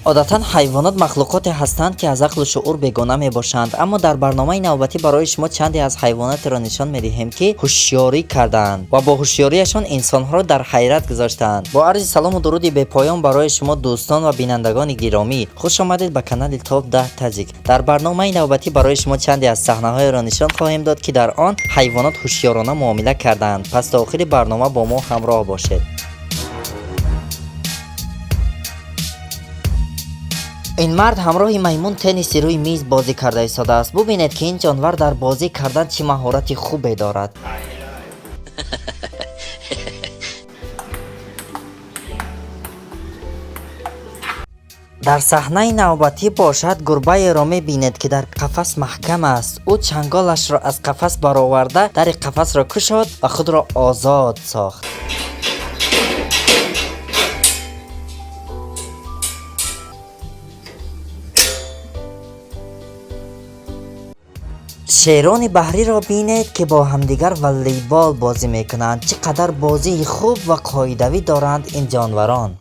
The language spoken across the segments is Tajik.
Одатан ҳайвонот махлуқоте ҳастанд, ки аз ақлу шуур бегона мебошанд, аммо дар барномаи навбатӣ барои шумо чанде аз ҳайвонотеро нишон медиҳем, ки ҳушёрӣ кардаанд ва бо ҳушёрияшон инсонҳоро дар ҳайрат гузоштаанд. Бо арзи салому дуруди бепоён барои шумо, дӯстон ва бинандагони гиромӣ, хуш омадед ба канали Топ 10 Таҷик. Дар барномаи навбатӣ барои шумо чанде аз саҳнаҳоеро нишон хоҳем дод, ки дар он ҳайвонот ҳушёрона муомила кардаанд. Пас то охири барнома бо мо ҳамроҳ бошед. Ин мард ҳамроҳи маймун тенниси рӯи миз бозӣ карда истодааст. Бубинед, ки ин ҷонвар дар бозӣ кардан чӣ маҳорати хубе дорад. Дар саҳнаи навбатӣ бошад, гурбаеро мебинед, ки дар қафас маҳкам аст. Ӯ чанголашро аз қафас бароварда, дари қафасро кушод ва худро озод сохт. Шерони баҳриро бинед, ки бо ҳамдигар волейбол бозӣ мекунанд. Чӣ қадар бозии хуб ва қоидавӣ доранд ин ҷонварон.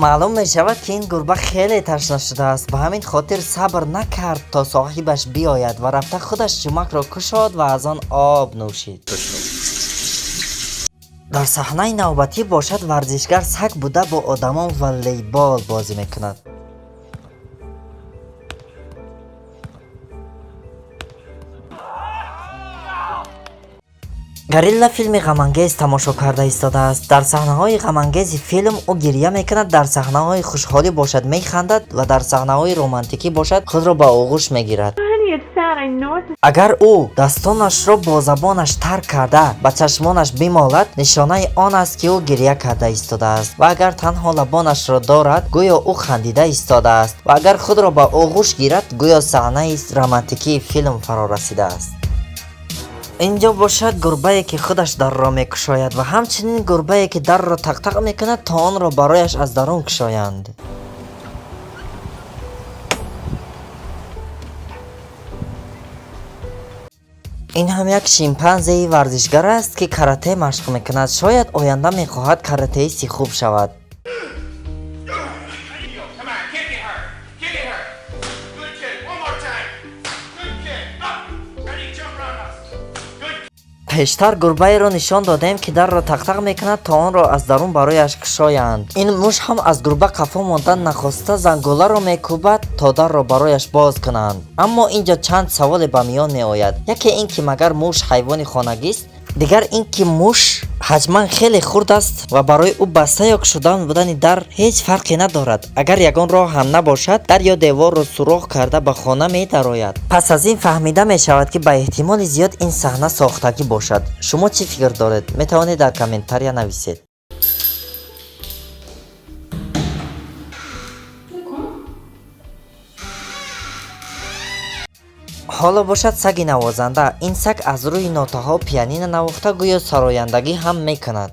Маълум мешавад, ки ин гурба хеле ташна шудааст. Ба ҳамин хотир сабр накард, то соҳибаш биёяд, ва рафта худаш ҷумакро кушод ва аз он об нӯшид. Дар саҳнаи навбатӣ бошад, варзишгар саг буда бо одамон волейбол бозӣ мекунад. Горилла филми ғамангез тамошо карда истодааст. Дар саҳнаҳои ғамангези филм ӯ гирья мекунад, дар саҳнаҳои хушҳолӣ бошад, механдад ва дар саҳнаҳои романтикӣ бошад, худро ба оғӯш мегирад. Агар ӯ дастонашро бо забонаш тар карда ба чашмонаш бимолад, нишонаи он аст, ки ӯ гирья карда истодааст, ва агар танҳо лабонашро дорад, гӯё ӯ хандида истодааст, ва агар худро ба оғӯш гирад, гӯё саҳнаи романтикии филм фаро расидааст. Инҷо бошад, гурбае, ки худаш дарро мекушояд, ва ҳамчунин гурбае, ки дарро тақтақ мекунад, то онро барояш аз дарун кушоянд. Ин ҳам як шимпанзеи варзишгар аст, ки карате машқ мекунад. Шояд оянда мехоҳад каратеисти хуб шавад. Come on, kick at her. Kick at her. Good kick. One more time. Good kick. Up. Ready? Jump roundhouse. Good. Пештар гурбаеро нишон додем, ки дарро тақтақ мекунад, то онро аз дарун барояш кушоянд. Ин муш ҳам аз гурба қафо мондан нахоста, зангуларо мекӯбад, то дарро барояш боз кунанд. Аммо ин ҷо чанд саволе ба миён меояд. Яке ин ки магар муш ҳайвони хонагист? Дигар ин ки муш ҳаҷман хеле хурд аст ва барои ӯ баста ё кушода будани дар ҳеҷ фарқе надорад. Агар ягон роҳ ҳам набошад, дар ё деворро сурох карда ба хона медарояд. Пас аз ин фаҳмида мешавад, ки ба эҳтимоли зиёд ин саҳна сохтагӣ бошад. Шумо чӣ фикр доред? Метавонед дар комментария нависед. Ҳоло бошад, саги навозанда. Ин саг аз рӯи нотаҳо пианино навохта, гӯё сарояндагӣ ҳам мекунад.